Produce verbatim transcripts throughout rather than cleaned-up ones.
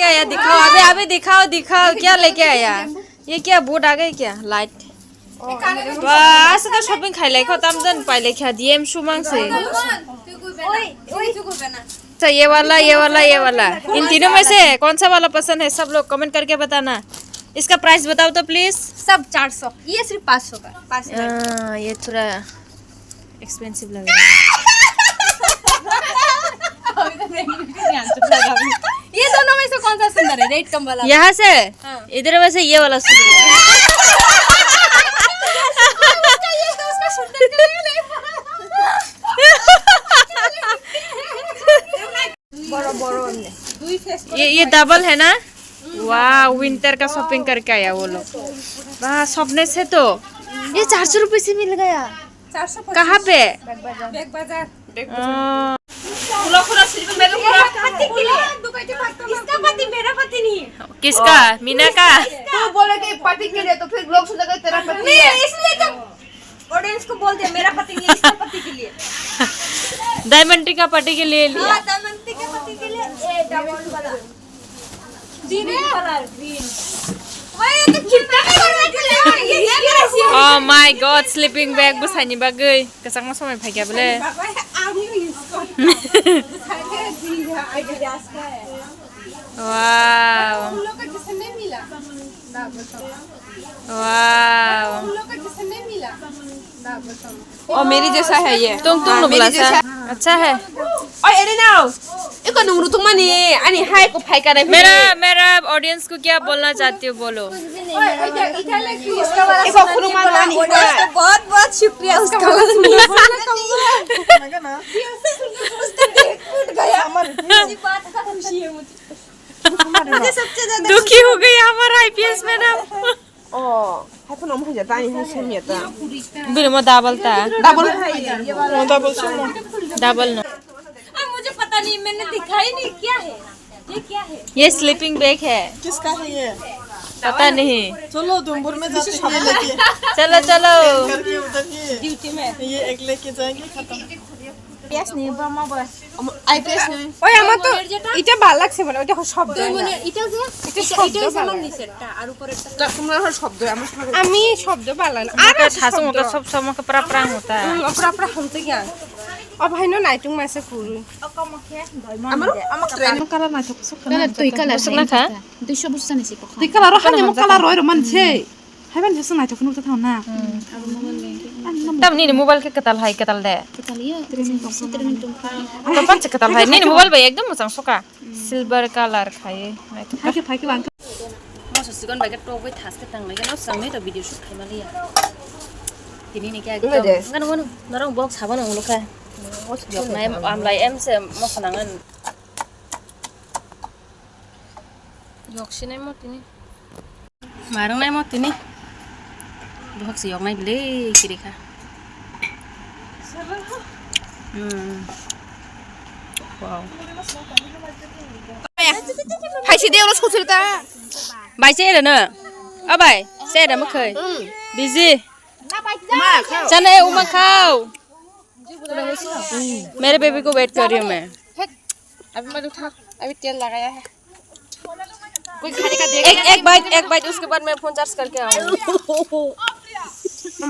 क्या आया दिखाओ, अबे अबे दिखाओ, दिखाओ क्या लेके आया? ये क्या बोर्ड आ गए क्या? Light. Wah, asa ta shopping khai lai kho, tam jan pai lai kha, D M sumang se. Oi, oi. Sa ye wala, ye wala, ye wala. In tino mein se kaun sa wala pasand hai, sab log comment karke batana. Iska price batao to please. सब चार सौ, ये सिर्फ पाँच सौ का, पाँच सौ का। Ah, ye thoda expensive lag raha hai. ये दोनों में से कौन सा सुंदर है? रेड कम वाला। यहाँ से? हाँ। इधर में से ये वाला सुंदर है। उसका ये तो उसका सुंदर का नहीं। ये ये डबल है ना? वाह, विंटर का शॉपिंग करके आया वो लोग। वाह, सपने से तो ये चार सौ रुपये से मिल गया। चार सौ पच्चीस। कहाँ पे? बैग बाजार। बैग बाजार। पूरा पूरा सिर्फ मेरे को पूरा पति के लिए। इसका पति मेरा पति नहीं है। किसका? मीना का? तू बोले कि पति के लिए, तो फिर लोग सोचेगा तेरा पति नहीं, है। इसलिए तो ऑडियंस को बोल दिया, मेरा पति नहीं है, इसका पति के लिए। डायमंड का पति के लिए लिया। हाँ, डायमंड के पति के लिए। ए, डायमंड वाला। Green colour, green. भाई, ये तो कितना कलर है? ये, ये, ये। Oh my God, sleeping bag bwsaini bagwi kwchangma somoi phaikha bole. बाबा, ये आम ही यूज़ करता है। ये आइडिया इसका है। Wow. उन लोग का जैसे नहीं मिला। Wow. उन लोग का जैसे नहीं मिला। ओ, मेरी जैसा है ये। तुम, तुम हाँ, लोग मेरी जैसा। अच्छा है। ओए, अरे ना। एको नुंगनु तुम मनी, अनि हाय को फाई करे। मेरा, मेरा ऑडियंस को क्या बोलना चाहती हो, बोलो। एको खुनु मांगला नहीं। ऑडियंस को बहुत, बहुत शुक्रिया उसका। उसका दिल टूट गया। इसी बात का खुशी है मुझे। मुझे सबसे ज्यादा दुखी हो गई हमारा I P S madam। Oh, hai phano mo haja tani hai sem ya ta. Bini mo double ta. Double hai. Oh, double sem mo. Double no. अब मुझे पता नहीं, मैंने दिखाई नहीं, क्या है? ये क्या है? ये sleeping bag है। किसका है ये? पता नहीं। चलो, डूंगरपुर में जाते हैं, ये लेके। चलो, चलो। करके उधर ये। ड्यूटी में। ये एक लेके जाएंगे, खत्म। P S ni ba ma ba. Am-, I P S ni. Oi, amar to eta bhal lagse bole, oita shobdo. Eta je, eta, eta je amar niche ta, ar upore ta. Tomar shobdo, amar shobdo. Ami shobdo bhal lage na. Ar shobdo. Sob sob pra pra hota. Hmm, pra pra honte kya? Ab hai no naitung mase kuru. Amar, amar training. Color naitok sok na. Color tui color sok na kha. Duiso bwsani se kokha. Twi color o hani mo color roi rw man se. Haiban se naithok phunuk ta thang na. Tam nini mobile khe kwtal hai, kwtal de. Kwtal ya. Training tong. Kwtal se kwtal hai. Nini mobile bai ekdom mwchang soka. Silver color khai. Hai khe phai khe bang. Moso sikon bai khe tok bai thas khe tang lai khe no swrang nai to video shoot khai mali ya. Tini ni khe ekdom. Ngano ngano norong box habo no ulo kha. Yok nai am lai em se moso nangan. Yok sinai mo tini. Marang nai mo tini. Bohok se yok nai bile kiri kha. Hmm. Wow. Hai si de ulo sosir ta. Bai se re na. O bai, se re mo khai. Busy. Chana e uma khao. मेरे बेबी को वेट कर रही हूँ मैं। अभी मैं उठा, अभी तेल लगाया है। कोई खाने का देख एक, एक बाइट, एक बाइट, उसके बाद मैं फोन चार्ज करके आऊँ।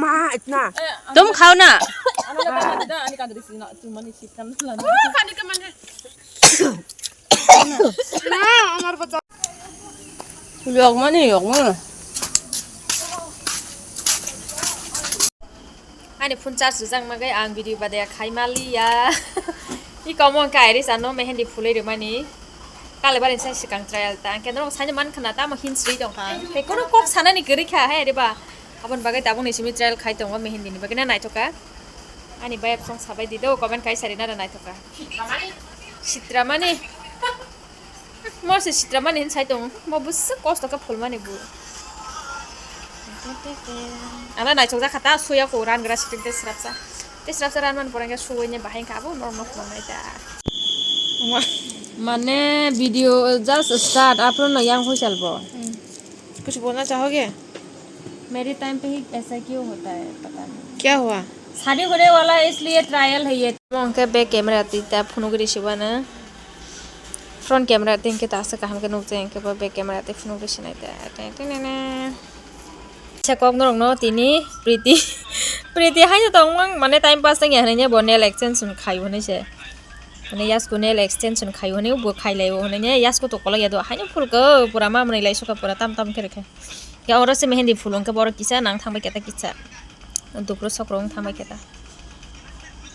माँ, इतना। तुम खाओ ना। खाने का मन है। Yok mani, yok mani. Ani phone charge rijak magai ang video badaya khai maliya. I komo ang kai ri sano mehendi phulai rimani. Kale bari sai sikang trial ta. Ang kendro sai man khana ta mo hin sri tong kha. Te kono kok sana ni gari kha hai riba. Abon bagai tabung ni simi trial khai tongo mehendi ni bagai na naithoka. Ani bayap song sabai di do comment kai sari na naithoka. Sitra mani. Mo se sitra mani hin sai tong, mo bwswk kosto khe phul mani bo. Ala naithok jak kha ta, suya ko ran gra siting te srapsa. Te srapsa ran man porang khe suwai ne bahai kha abo normal phul nai ta. Mane video just start, apro no yang hoisal bo. कुछ बोलना चाहोगे? मेरे टाइम पे ही ऐसा क्यों होता है, पता नहीं। क्या हुआ? शादी होने वाला है, इसलिए ट्रायल है ये। Mo hwnkhe be camera twi ta phunugwi rw sibana. Front camera tei hwnkhe ta aswk kaham khe nukjai, hwnkhe bo back camera tei phunuk rw sinai ta. Te, te, ne, ne. Kisa kok norokno tini Priti, Priti haino tongmang, mane time pass wngya hwnwi bo nail extension khai hwnwi se. Mane yasku nail extension khai hwnwi bo khai lai hwnwi yasku to kolok ya do haino phulgo pura ma mwnwi lai suka pura tam tam khe rwkhe. Ya oro se mehendi phul hwnkhe borok kisa nang thangbai khe ta kisa. Dukro sokro wng thangbai khe ta.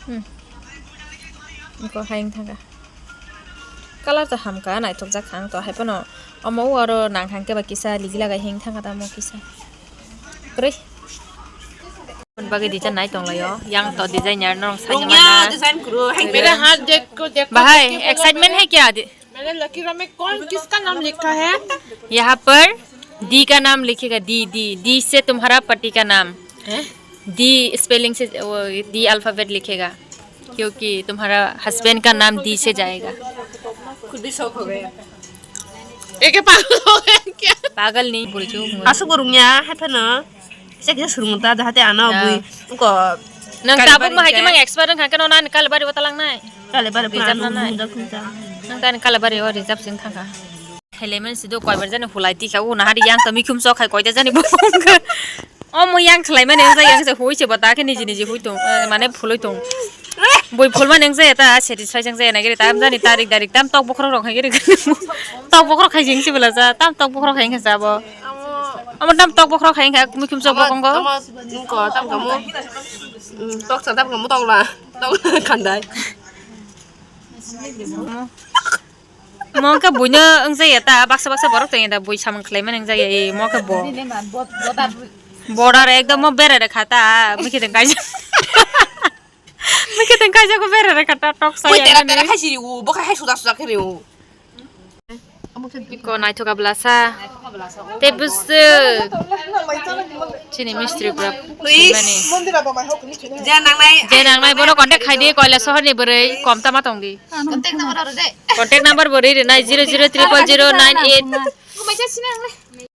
Hmm. Iko hai wng thangkha. Color to hamkha, naithokjak kha ang to, hai phano omo o aro nang thang khe ba kisa ligi lagai hing thangkha tamo kisa. Kwrwi. Bagwi design nai tonglaio, yang to designer norok saimanya. Rungya design kuru, hai. मेरा हाथ देख को, देखो, bahai देख के बोलो, excitement मेरे, hai kya? मेरे लकी ड्रॉ में कौन किसका नाम लिखा है? यहाँ पर डी का नाम लिखेगा, डी, डी, डी से तुम्हारा पति का नाम। हैं? डी स्पेलिंग से, वो डी अल्फाबेट लिखेगा, क्योंकि तुम्हारा हस्बैंड का नाम डी से जाएगा। खुद भी शौक हो गया। एक पागल हो गया क्या? पागल नहीं बोल जो। Aswk bo rungya, hai phano. Kisa kisa swrwngmung ta, jahate ano bui wngkha. Nang tabuk ma hai khe mang expert wngkha khe no nani Kalibari o talang nai. Kalibari pura rijab ano nanai. Nang tani Kalibari o rijab sing thangkha. Khailaimani sido koibar jani hulai tikha, o nahari yang to mikhum sok khai koita jani bo wngkha. O mo yang khlaimani wngkha, yang se hui se bata khe niji niji hui tong, eh, mane phuloi tong. Bui phulmani wngkha ta satisfy wngkha nai gari tam jani tarik darik tam tok bokhorok rok khai gari. Tok bokhorok khai jing se bela ja, tam tok bokhorok khai wngkha ja bo. Amo tam tok bokhorok khai wngkha, mukhum sok bokhorok. Amo, amo, nungko tam kamu. Mm, tok sa tam kamu tok la. Tok khandai. Mo khe buino wngjakya ta, baksa baksa borok tongya da, bui samung khlaimani wngjakya, e, mo khe bo. Border ekdom mo bera rekha ta, mikhe tong kaisa. Mikhe tong kaisa ko bera rekha ta, tok sa. Oi, ya tera, tera khai siri u, bo khai hai suda suda khe re u. Iko naithoka blasa. Tei bwswk. Chini mistri pura. Please. Mani. Je nangnai. Je nangnai bono contact khai di, Koilasohor ni bwrwi kom tama tong di. Contact number aro de. Contact number bo ri rinai zero zero triple zero nine eight.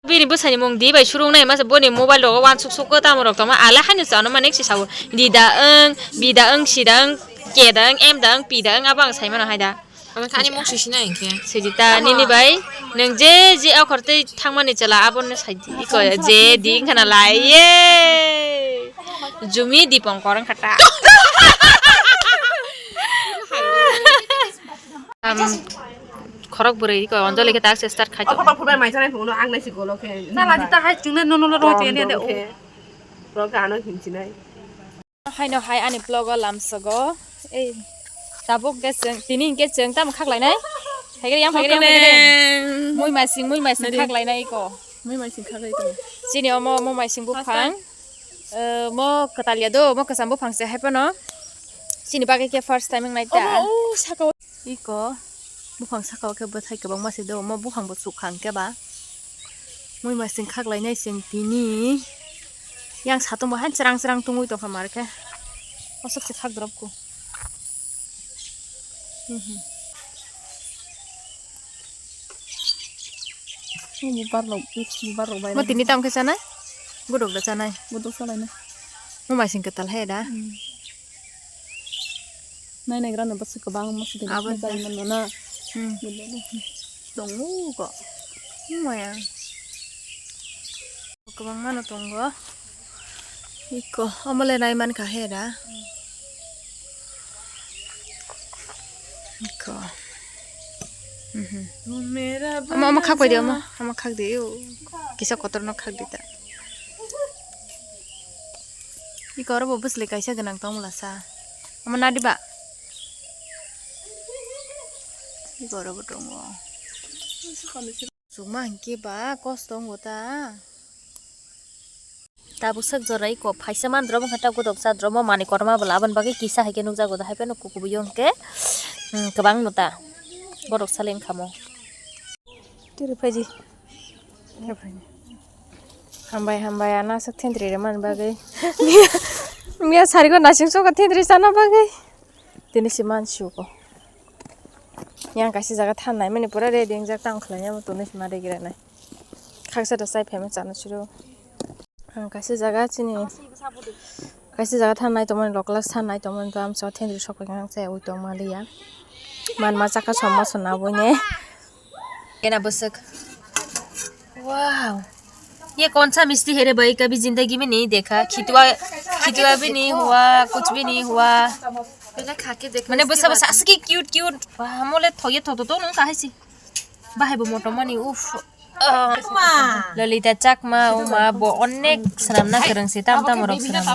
Bini bwsani mung di bai surung nai masa boni mobile rogo wansuk suk ko tamo rok tongma ale haino chano manik si sao. Di da wng, bi da wng, si da wng, ke da wng, em da wng, pi da wng abo ang sai mano hai da. Ang thani mung sisi nai khe. Sijita nini bai nwng je je okhor tei thangmani chwla abono sai di iko je di wngkha na lai ye. Jumi Dipongkor wngkha ta. Am, khorok bwrwi ko Anjali khe tak se start khai to. Okhor phurbai mai chanai phungo ang nai si golo khe. Nala di ta hai chungle nono lo roi tene de o. Rok ano hinsinai. Haino hai ani vlog o lamsogo. Ei tabuk khe chwng tini hinkhe chwng tamo khaklainai. Haikhe yang haikhe yang haikhe. Mui masing mui masing khaklainai ko. Mui masing khaklai to. Chini omo omo masing buphang. Eh, mo kwtal ya do, mo kwcham buphang se hai phano. Chini bagwi khe first time wngnai ta. Omo o saka o. Iko buphang saka o khe bwthai kwbangma se do, mo buphang bo chukha hwnkhe ba. Mui masing khaklainai chwng tini. Yang satung bo han cherang cherang tungwi tongkha mar khe. Mosok se khak drop ko. Hmm, hmm. Bubar rok, bubar rok bai. Mo tini tam khe chanai? Godok da chanai. Godok chanai na. Mo masing kwtal hai da. Hmm. Nai nai grano bwswk kwbangma se. Abo jai manna na. Hmm. Tongo ko. Maya. Kwbangma no tongo. Iko, omo le nai man kha he da. Iko. Mhm. Omo, omo khak pai di, omo. Omo khak di, o. Kisa kotor no khak di ta. Iko oro bo bwsli kaisa gwnang tong mala sa. Omo na di ba? Iko oro bo tongo. Chukma hinkhe ba kosto wngo ta. Tabuk sak jora iko phaisa man drop wngkha ta godok cha drop mo manwi kotorma bwla aboni bagwi kisa hai khe nukjago da hai phano kukubuyo hinkhe, hmm, kwbang no ta godok salai wngkha mo. Tiri phaidi. Hambai hambai ana sak thentri rwmani bagwi. Miya sarigo nasing soka thentri sana bagwi. Tini se mansugo. Yang kaisa jaga than nai mani pura ready wngjak tang khlai ya tongni sima regiranai. Khaksa da chai phaima chana siro. Ang kaisa jaga chini kaisa jaga than nai tongmani lokla san nai tongmani to amsa thentri sok pai nang chai ui tongma liya. Man ma chakha somma sona boine. Kena bwswk. Wow. ये कौन सा मिस्टी है रे भाई, कभी जिंदगी में नहीं देखा। खितवा, खितवा भी नहीं हुआ, कुछ भी नहीं हुआ। पहले खा के देख, मैंने इसके बसा बाद बसा, असकी क्यूट क्यूट। वाह, मोले थोये थो तो तो नु काहे सी। बाहे बो मोटो मनी, उफ। Lolita Chakma, uma bo onek swnamna kwrwng se, tam tam rok swnamna.